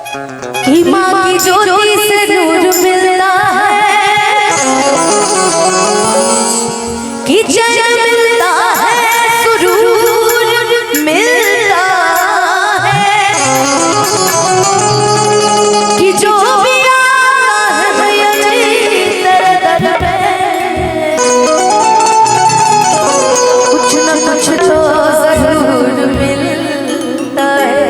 कि माँ की ज्योति से नूर मिलता है, कि चैन मिलता है, सुरूर मिलता है, कि जो भी आता है मैया जी तेरे दर पे, कुछ न कुछ तो जरूर मिलता है।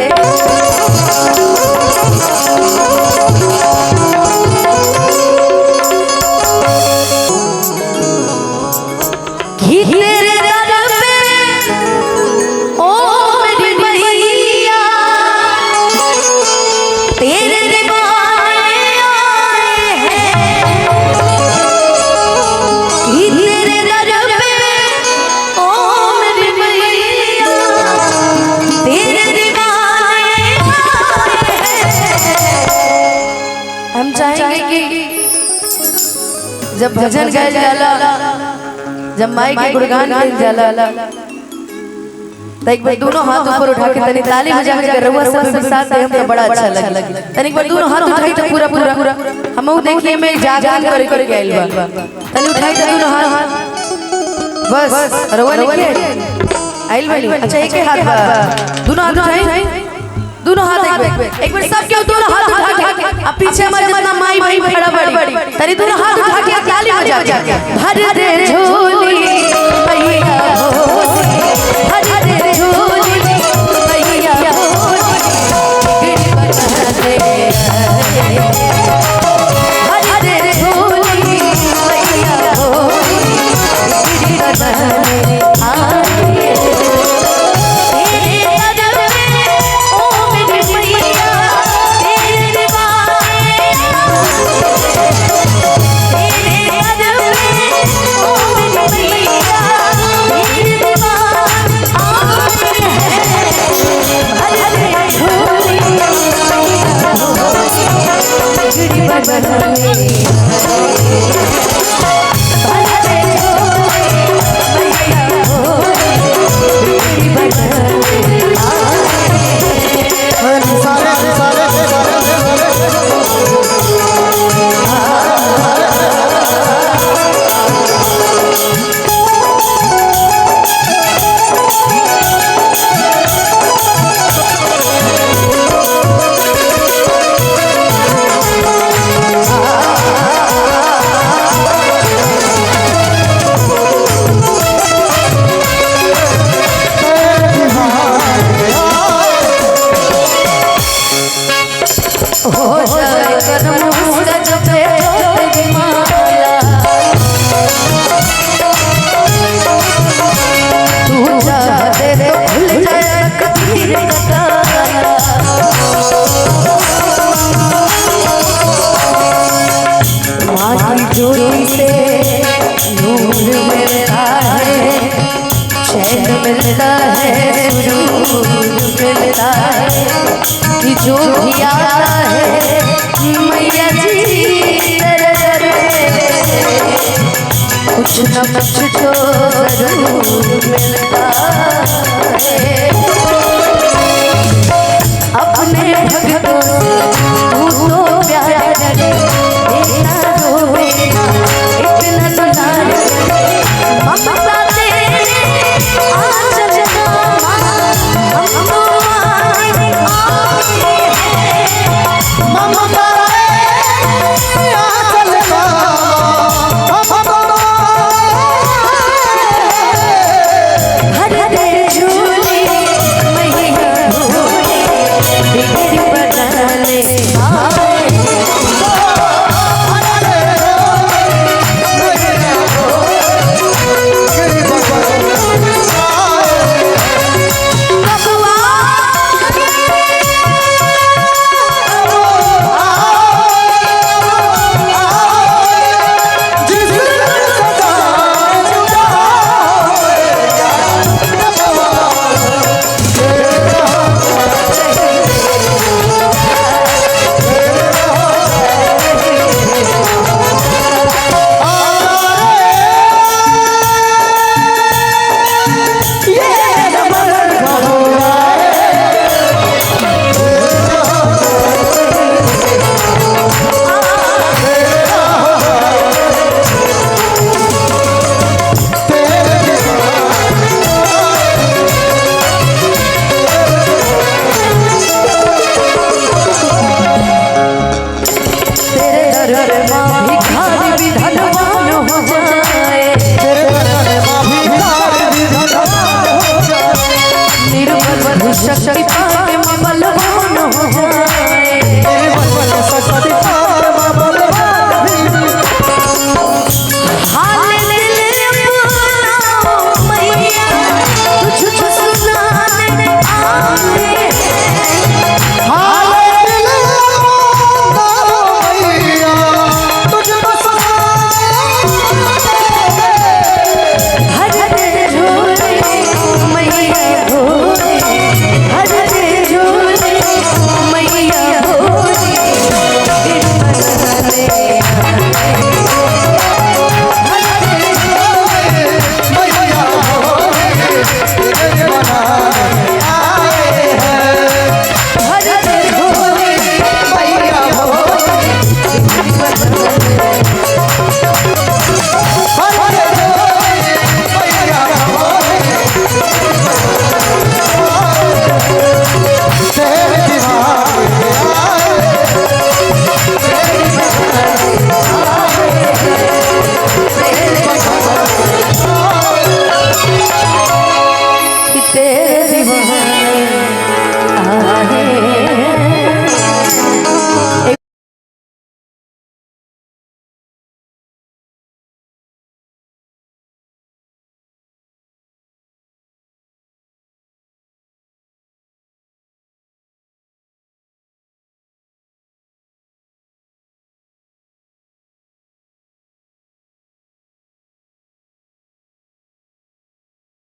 कि तेरे दर पे ओ मेरी मैया, तेरे दीवाने आए हैं। कि तेरे दर पे ओ मेरी मैया, तेरे दीवाने आए हैं। हम चाहेंगे कि जब भजन गायल जाला, जब माई के गुणगान कइल जाला, तो एक बार दोनों हाथ ऊपर उठा के तनी ताली बजा के रउआ सब भी साथ दे, हमके बड़ा अच्छा लगी। तनी एक बार दोनों हाथ उठाई तो पूरा पूरा हमहू देखिए में जागरण करे करे गइल बा। तनी उठाई तो दोनों हाथ, बस रउआ नहीं आइल बनी। अच्छा एक ही हाथ बा, दोनों हाथ उठाई, दोनों हाथ एक बार सब के दोनों हाथ उठा के, अब पीछे हमारे जितना माई भाई खड़ा बड़ी, तनी दोनों हाथ उठा के ताली बजा के भर दे झोली मैया भोली, भर दे झोली मैया भोली, बिगड़ी बना दे, भर दे झोली मैया भोली, बिगड़ी बना दे। हो जाए कदम उसका जपे तेरी माला, तू चाहते तो खुल जाए तकदीर का ताला। माँ की ज्योति से नूर मिलता है, चैन मिलता है, सुरूर मिलता है, कि जो भी आता है मैया जी तेरे दर पे, कुछ न कुछ तो जरूर मिलता है। अपने भक्तों से तू तो प्यार करे, इतना रोवे ना, इतना दुलार करे, ममता तेरे आंचल नामा, हम तो आए आए हैं, ममता